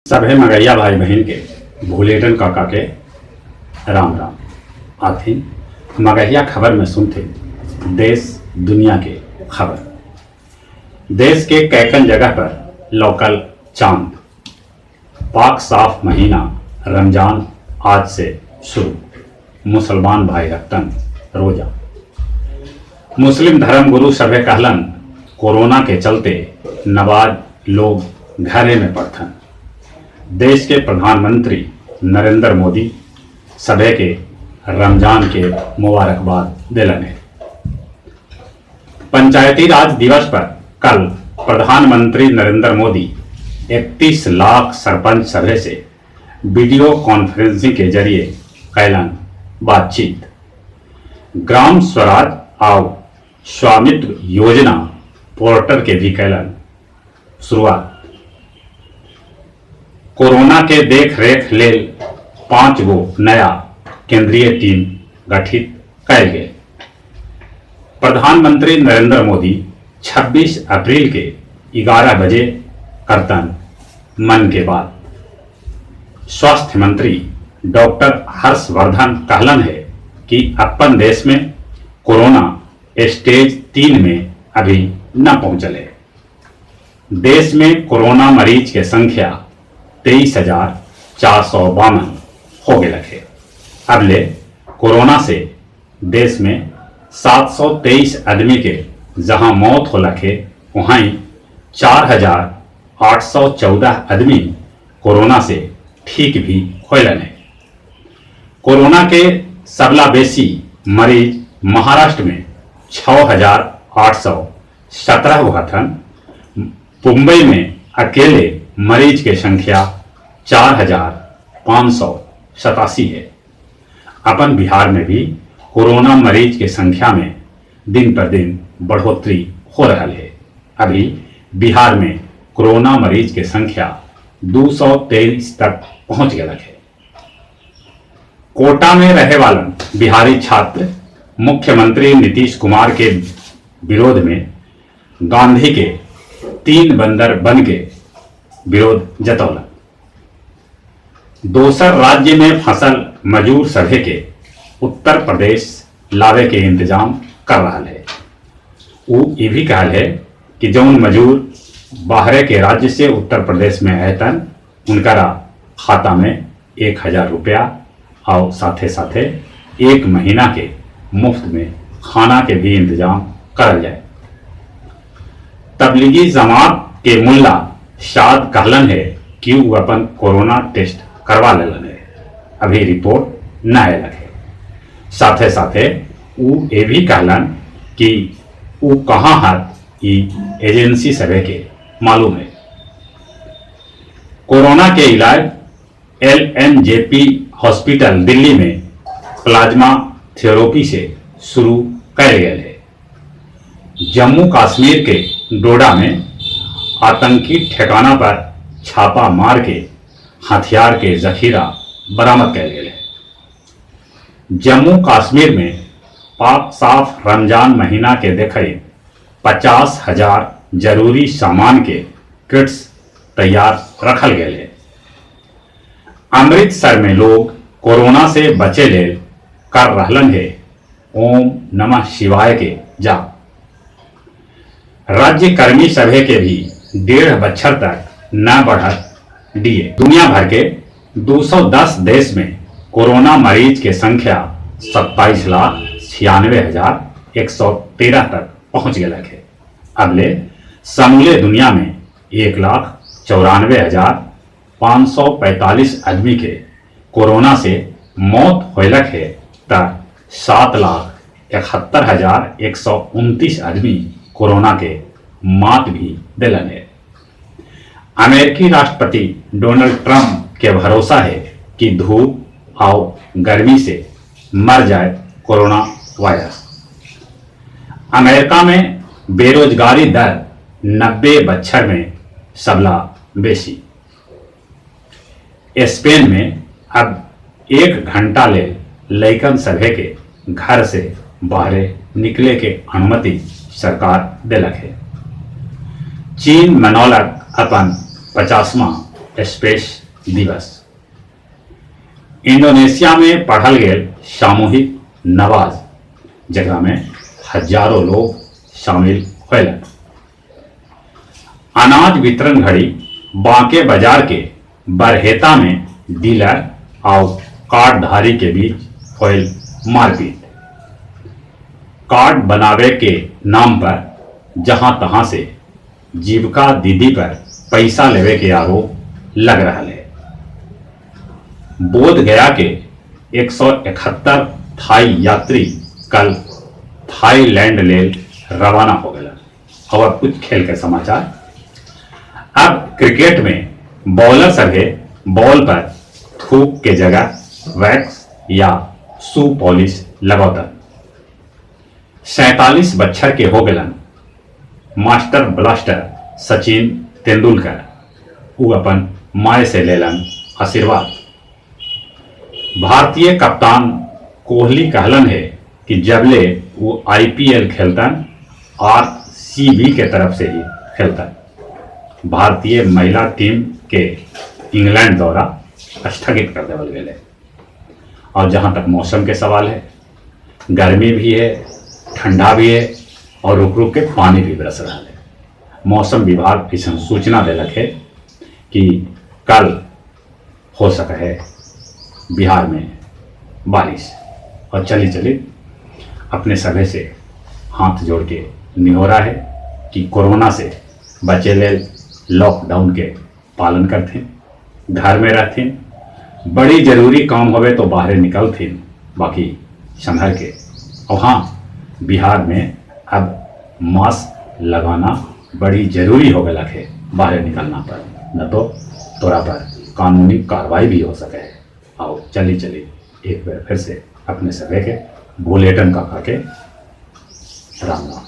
सभे मगहिया भाई बहिन के भुलेटन काका के राम राम। आथिन मगहिया खबर में सुनथिन देश दुनिया के खबर। देश के कैकन जगह पर लौकल चांद। पाक साफ महीना रमजान आज से शुरू। मुसलमान भाई रखतन रोजा। मुस्लिम धर्मगुरु सभे कहलन कोरोना के चलते नमाज लोग घरे में पढ़थन। देश के प्रधानमंत्री नरेंद्र मोदी सभे के रमजान के मुबारकबाद देलन हे। पंचायती राज दिवस पर कल प्रधानमंत्री नरेंद्र मोदी 31 लाख सरपंच सभे से वीडियो कॉन्फ्रेंसिंग के जरिए कैलन बातचीत। ग्राम स्वराज आउ स्वामित्व योजना पोर्टल के भी कैलन शुरुआत। कोरोना के देख-रेख लेल 5 गो नया केंद्रीय टीम गठित कैल गेल। प्रधानमंत्री नरेंद्र मोदी 26 अप्रैल के 11 बजे करतन मन के बात। स्वास्थ्य मंत्री डॉक्टर हर्षवर्धन कहलन है कि अपन देश में कोरोना स्टेज 3 में अभी न पहुंचल है। देश में कोरोना मरीज के संख्या 23,452 हो गए है। अब ले कोरोना से देश में 723 आदमी के जहां मौत हो लखे, वहीं 4,814 आदमी कोरोना से ठीक भी होलन है। कोरोना के सबला बेसी मरीज महाराष्ट्र में 6,817 हुआ थन। मुंबई में अकेले मरीज के संख्या 4,587 है। अपन बिहार में भी कोरोना मरीज के संख्या में दिन पर दिन बढ़ोतरी हो रहा है। अभी बिहार में कोरोना मरीज के संख्या 223 तक पहुंच गया है। कोटा में रहे वालन बिहारी छात्र मुख्यमंत्री नीतीश कुमार के विरोध में गांधी के 3 बंदर बन के विरोध जतौलन। दोसर राज्य में फसल मजूर सभे के उत्तर प्रदेश लावे के इंतजाम कर रहा है। ऊ ये भी कहल है कि जौन मजूर बाहरे के राज्य से उत्तर प्रदेश में आयतन उनकरा खाता में 1,000 रुपया और साथे साथे 1 महीना के मुफ्त में खाना के भी इंतजाम करल जाए। तबलीगी जमात के मुल्ला शाद कहलन है कि वो अपन कोरोना टेस्ट करवा लेलन है, अभी रिपोर्ट न आयल है। साथे साथे ऊ ये भी कहलन कि ऊ कहाँ हत ई एजेंसी सभे के मालूम है। कोरोना के इलाज LNJP hospital Delhi में प्लाज्मा थेरेपी से शुरू कैल गेल है। जम्मू कश्मीर के डोडा में आतंकी ठिकाना पर छापा मार के हथियार के जखीरा बरामद कैल गेल है। जम्मू कश्मीर में पाक साफ रमजान महीना के देखई 50,000 जरूरी सामान के किट्स तैयार रखल गेल है। अमृतसर में लोग कोरोना से बचे लेल कर रहलन है ओम नमः शिवाय के जाप। राज्य कर्मी सभे के भी 1.5 बच्छर तक न बढ़त डीए। दुनिया भर के 210 देश में कोरोना मरीज के संख्या 27,96,113 तक पहुंच गया है। अगले समूले दुनिया में 1,94,545 आदमी के कोरोना से मौत होलक है त 7,71,129 आदमी कोरोना के मात भी दिलन है। अमेरिकी राष्ट्रपति डोनाल्ड ट्रंप के भरोसा है कि धूप और गर्मी से मर जाए कोरोना वायरस। अमेरिका में बेरोजगारी दर 90 बच्छर में सबला बेसी। स्पेन में अब 1 घंटा ले लइकन सभे के घर से बाहरे निकले के अनुमति सरकार दिलक है। चीन मनौलक अपन 50वां स्पेस दिवस। इंडोनेशिया में पढ़ल गेल सामूहिक नमाज, जेकरा में हजारों लोग शामिल होलन। अनाज वितरण घड़ी बांके बाजार के बरहेता में डीलर आउ कार्डधारी के बीच होयल मारपीट। कार्ड बनावे के नाम पर जहां-तहां से जीविका दीदी पर पैसा लेवे के आरोप लग रहल हे। बोध गया के 171 थाई यात्री कल थाईलैंड लेल रवाना हो गलन। और अब कुछ खेल के समाचार। अब क्रिकेट में बॉलर सभे बॉल पर थूक के जगह वैक्स या शू पॉलिश लगौतन। 47 बच्छर के हो गलन मास्टर ब्लास्टर सचिन तेंदुलकर, ऊ अपन माय से लेलन आशीर्वाद। भारतीय कप्तान कोहली कहलन हे कि जबले ऊ आईपीएल खेलतन, आरसीबी के तरफ से ही खेलतन। भारतीय महिला टीम के इंग्लैंड दौरा स्थगित कर देवल गेले। और जहां तक मौसम के सवाल है, गर्मी भी है, ठंडा भी है और रुक रुक के पानी भी बरस रहा है। मौसम विभाग ऐसा सूचना देलक है कि कल हो सका है बिहार में बारिश। और चली चली अपने सभे से हाथ जोड़ के निहोरा है कि कोरोना से बचे ले लॉकडाउन के पालन करथिन, घर में रहथिन, बड़ी जरूरी काम होवे तो बाहर निकलथिन, बाकी संभल के। और हाँ, बिहार में अब मास्क लगाना बड़ी जरूरी हो गया है बाहर निकलना पर, न तो तोरा पर कानूनी कार्रवाई भी हो सके है। आओ चली चली एक बार फिर से अपने सभे के भोलेटन काका के राम राम।